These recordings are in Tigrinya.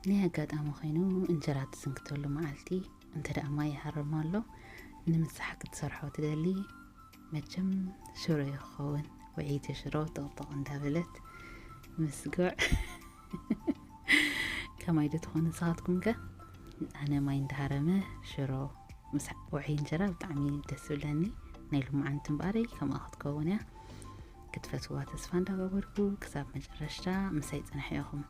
ናይ ኣጋጣሚ ኮይኑ እንጀራ ትስንክተሉ መዓልቲ እንተ ደኣ ማይ ይሃርም ኣሎ፣ ንምሳሕ ክትሰርሖ ትደሊ፣ መቸም ሽሮ ይኸውን። ውዕይቲ ሽሮ ጥቕጥቕ እንዳበለት ምስ ጉዕ። ከማይ ዶ ትኾኑ ንስኻትኩም ከ? ኣነ ማይ እንዳሃረመ ሽሮ ምስ ውዒ እንጀራ ብጣዕሚ ደስ ዝብለኒ። ናይ ሎማዓንቲ እምበኣረይ ከምኣ ክትከውን እያ። ክትፈትዋ ተስፋ እንዳገበርኩ ክሳብ መጨረሽታ ምሳይ ጽንሑ ኢኹም።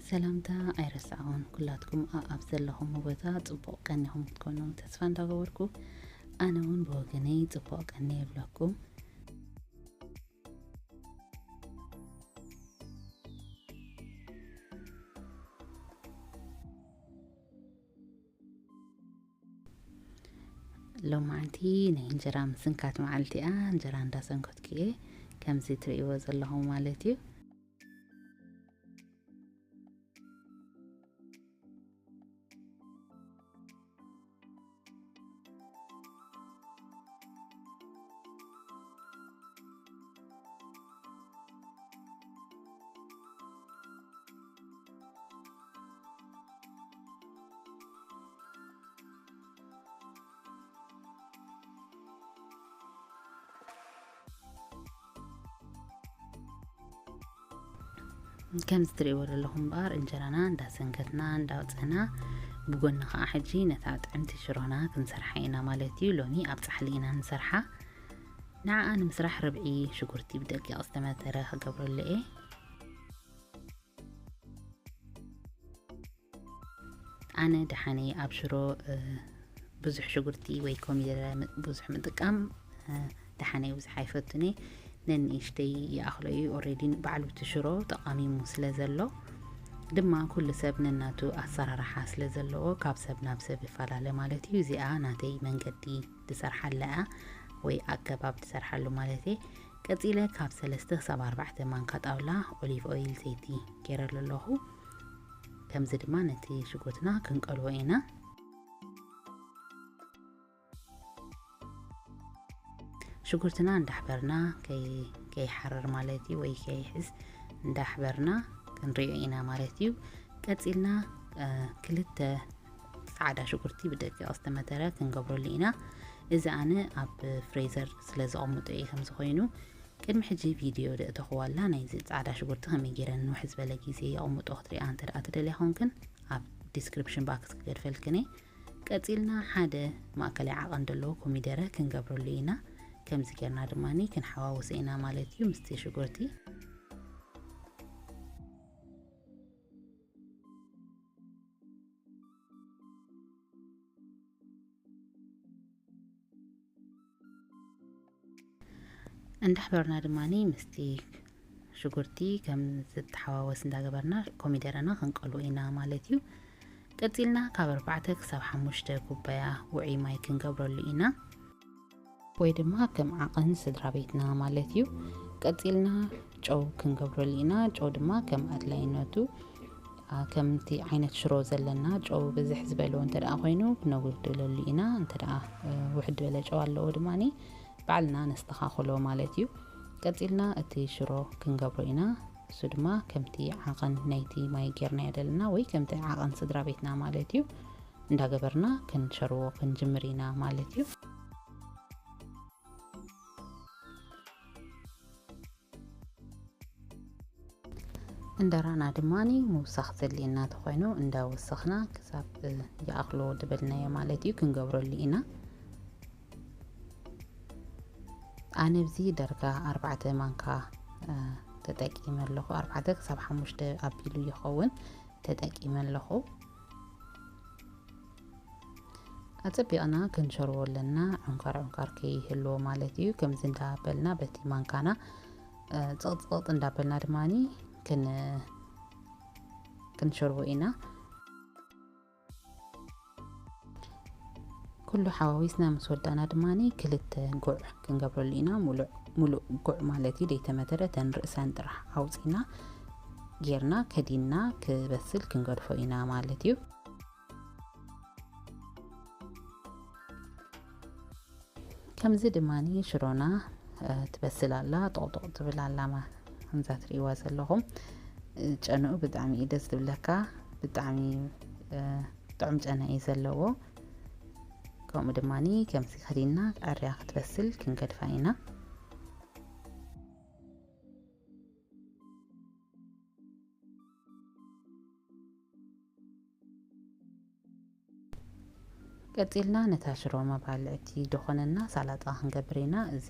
ሰላምታ ኣይረሳዕኩን። ኩላትኩም ኣኣብ ዘለኹም ቦታ ጽቡቕ ቀኒኹም ክትኮኑ ተስፋ እንዳገበርኩ፣ ኣነ እውን ብወገነይ ጽቡቕ ቀኒ የብለኩም። ሎማዓንቲ ናይ እንጀራ ምስንካት መዓልቲ እያ። እንጀራ እንዳሰንከትኩ እየ፣ ከምዚ ትርእይዎ ዘለኹም ማለት እዩ። ከምዚ ትርእይዎ ዘለኹም እምበኣር እንጀራና እንዳሰንከትና እንዳውፅእና፣ ብጎኒ ከዓ ሕጂ ነታ ጥዕምቲ ሽሮና ክንሰርሓ ኢና ማለት እዩ። ሎሚ ኣብ ፃሕሊ ኢና ንሰርሓ። ንዓኣ ንምስራሕ ርብዒ ሽጉርቲ ብደቂቕ ዝተመተረ ክገብረሉ እየ። ኣነ ደሓነይ ኣብ ሽሮ ብዙሕ ሽጉርቲ ወይ ኮሚደረ ብዙሕ ምጥቃም ደሓነይ ብዙሕ ኣይፈቱን እየ። ነንእሽተይ ይኣኽሎ እዩ። ኦሬዲ ባዕሉ እቲ ሽሮ ተቓሚሙ ስለ ዘሎ ድማ ኩሉ ሰብ ነናቱ ኣሰራርሓ ስለ ዘለዎ ካብ ሰብ ናብ ሰብ ይፈላለ ማለት እዩ። እዚኣ ናተይ መንገዲ ዝሰርሓላ እያ ወይ ኣገባብ ዝሰርሓሉ ማለት እየ። ቀጺለ ካብ ሰለስተ ክሳብ ኣርባዕተ ማንካ ጣውላ ኦሊቭ ኦይል ዘይቲ ገይረሉ ኣለኹ። ከምዚ ድማ ነቲ ሽጉርትና ክንቀልዎ ኢና። ሽጉርትና እንዳሕበርና ከይሓርር ማለት እዩ ወይ ከይሕዝ እንዳሕበርና ክንሪኦ ኢና ማለት እዩ። ቀጺልና ክልተ ጻዕዳ ሽጉርቲ ብደቂቕ ዝተመተረ ክንገብረሉ ኢና። እዚ ኣነ ኣብ ፍሬዘር ስለ ዘቐምጦ እየ ከምዚ ኮይኑ። ቅድሚ ሕጂ ቪድዮ ደእተኽዋላ ናይዚ ጻዕዳ ሽጉርቲ ከመይ ገይረ ንውሕ ዝበለ ግዜ የቐምጦ ክትሪኣ እንተ ደኣ ትደልያ ኾንክን ኣብ ዲስክሪፕሽን ባክስ ክገድፈልክን እየ። ቀጺልና ሓደ ማእከላይ ዓቐን ዘለዎ ኮሚደረ ክንገብረሉ ኢና። ከምዚ ጌርና ድማ ክንሓዋውሶ ኢና ማለት እዩ ምስቲ ሽጉርቲ። እንዳሕበርና ድማ ምስቲ ሽጉርቲ ከም ዝተሓዋወስ እንዳገበርና ኮሚደረና ክንቀልዎ ኢና ማለት እዩ። ቀጺልና ካብ ኣርባዕተ ክሳብ ሓሙሽተ ኩባያ ውዑይ ማይ ክንገብረሉ ኢና። ወይ ድማ ከም ዓቐን ስድራ ቤትና ማለት እዩ። ቀጺልና ጨው ክንገብረሉ ኢና። ጨው ድማ ከም ኣድላይነቱ፣ አ፣ ከምቲ ዓይነት ሽሮ ዘለና ጨው ብዝሕ ዝበለ እንተ ደኣ ኮይኑ ክነጉድለሉ ኢና። እንተ ደኣ፣ እ፣ ውሕድ ዝበለ ጨው ኣለዎ ድማኒ ባዕልና ነስተኻኽሎ ማለት እዩ። ቀጺልና እቲ ሽሮ ክንገብሮ ኢና። እሱ ድማ ከምቲ ዓቐን ናይቲ ማይ ጌርናዮ ዘለና ወይ ከምቲ ዓቐን ስድራ ቤትና ማለት እዩ። እንዳገበርና ክንሸርዎ ክንጅምር ኢና ማለት እዩ። እንደራና ድማኒ ምውሳኽ ዘድልየና ተኾይኑ እንዳወሰኽና ክሳብ፣ እ፣ ይኣኽሎ ድበልናዮ ማለት እዩ ክንገብረሉ ኢና። ኣነ ኣብዚ ደርጋ ኣርባዕተ ማንካ፣ እ፣ ተጠቂመ ኣለኹ። ኣርባዕተ ክሳብ ሓሙሽተ ኣቢሉ ይኸውን ተጠቂመ ኣለኹ። ኣጸቢቕና ክንሸርዎ ኣለና። ዕንካር ዕንካር ከይህልዎ ማለት እዩ። ከምዚ እንዳበልና በቲ ማንካና፣ እ፣ ጽቕጽቕጥ እንዳበልና ድማኒ ክን-፣ ክንሸርዎ ኢና። ኩሉ ሓዋዊስና ምስ ወዳእና ድማኒ ክልተ ጉዕ ክንገብረሉ ኢና። ሙሉእ፣ ሙሉእ ጉዕ ማለት እዩ። ደይተመተረ ተን ርእሰን ጥራሕ ኣውጺና ጌርና ከዲንና ክበስል ክንገድፎ ኢና ማለት እዩ። ከምዚ ድማኒ ሽሮና ትበስል ኣላ፣ ጥቕጥቕ ትብል ኣላ። ከምዛ ትርእይዋ ዘለኹም ጨንኡ ብጣዕሚ እዩ ደስ ዝብለካ። ብጣዕሚ ጥዑም ጨና እዩ ዘለዎ። ከምኡ ድማኒ ከምዚ ከዲና ቀርያ ክትበስል ክንገድፋ ኢና። ቀጺልና ነታ ሽሮ መባልዕቲ ድኾነና ሳላጣ ክንገብር ኢና። እዚ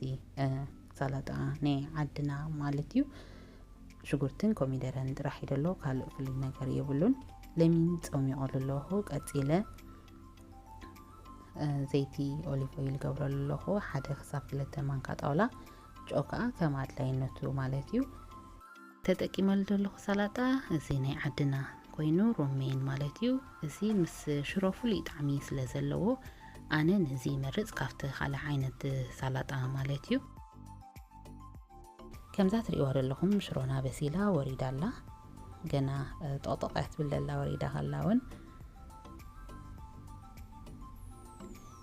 ሳላጣ ናይ ዓድና ማለት እዩ። ሽጉርትን ኮሚደረን ጥራሕ እዩ ደሎ፣ ካልእ ፍሉይ ነገር የብሉን። ለሚን ጸሚቐሉ ኣለኹ። ቀጺለ ዘይቲ ኦሊቭ ኦይል ገብረሉ ኣለኹ፣ ሓደ ክሳብ ክልተ ማንካ ጣውላ። ጨው ከኣ ከም ኣድላይነቱ ማለት እዩ። ተጠቂመሉ ዘለኹ ሳላጣ እዚ ናይ ዓድና ኮይኑ ሮሜን ማለት እዩ። እዚ ምስ ሽሮ ፍሉይ ጣዕሚ ስለ ዘለዎ ኣነ ነዚ ይመርጽ ካብቲ ካልእ ዓይነት ሳላጣ ማለት እዩ። ከምዛ ትርእይዋ ዘለኹም ሽሮና በሲላ ወሪዳ ኣላ። ገና ጠቕጠቕ እያ ትብል ዘላ ወሪዳ ከላ እውን።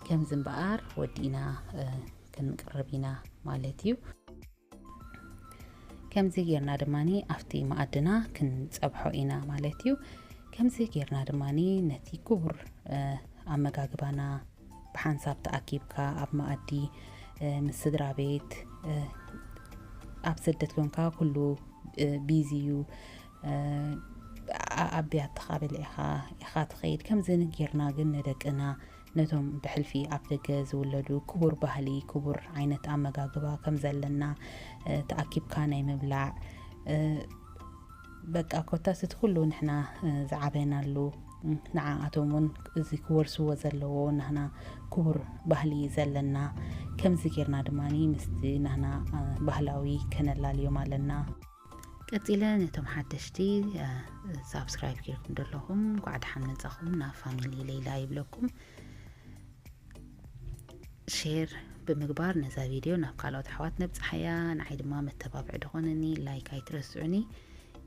ከምዚ እምበኣር ወዲእና ክንቅርብ ኢና ማለት እዩ። ከምዚ ጌርና ድማኒ ኣብቲ መኣድና ክንጸብሖ ኢና ማለት እዩ። ከምዚ ጌርና ድማኒ ነቲ ክቡር ኣመጋግባና ብሓንሳብ ተኣኪብካ ኣብ መኣዲ ምስ ስድራ ቤት፣ ኣብ ስደት ኮንካ ኩሉ ቢዚ እዩ። ኣብያትኻ በሊዕኻ ኢኻ ትኸይድ። ከምዚ ጌርና ግን ንደቅና ነቶም ብሕልፊ ኣብ ደገ ዝውለዱ ክቡር ባህሊ፣ ክቡር ዓይነት ኣመጋግባ ከም ዘለና ተኣኪብካ ናይ ምብላዕ በቃ ኮታስ እቲ ኩሉ ንሕና ዝዓበናሉ ንዓኣቶም እውን እዚ ክወርስዎ ዘለዎ ናህና ክቡር ባህሊ ዘለና ከምዚ ጌርና ድማ ምስቲ ናህና ባህላዊ ከነላልዮም ኣለና። ቀጺለ ነቶም ሓደሽቲ ሳብስክራይብ ጌርኩም ዘለኹም እንኳዕ ደሓን መጻኹም ናብ ፋሚሊ ሌላ ይብለኩም። ሼር ብምግባር ነዛ ቪድዮ ናብ ካልኦት ኣሕዋት ነብጽሓያ። ንዓይ ድማ መተባብዒ ድኾነኒ ላይክ ኣይትረስዑኒ።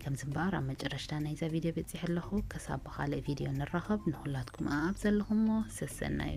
ከምዚ እምበኣር ኣብ መጨረሽታ ናይዛ ቪድዮ በጺሐ ኣለኹ። ከሳብ ብኻልእ ቪድዮ ንራኸብ። ንኹላትኩም ኣብ ዘለኹሞ ሰሰናዩ።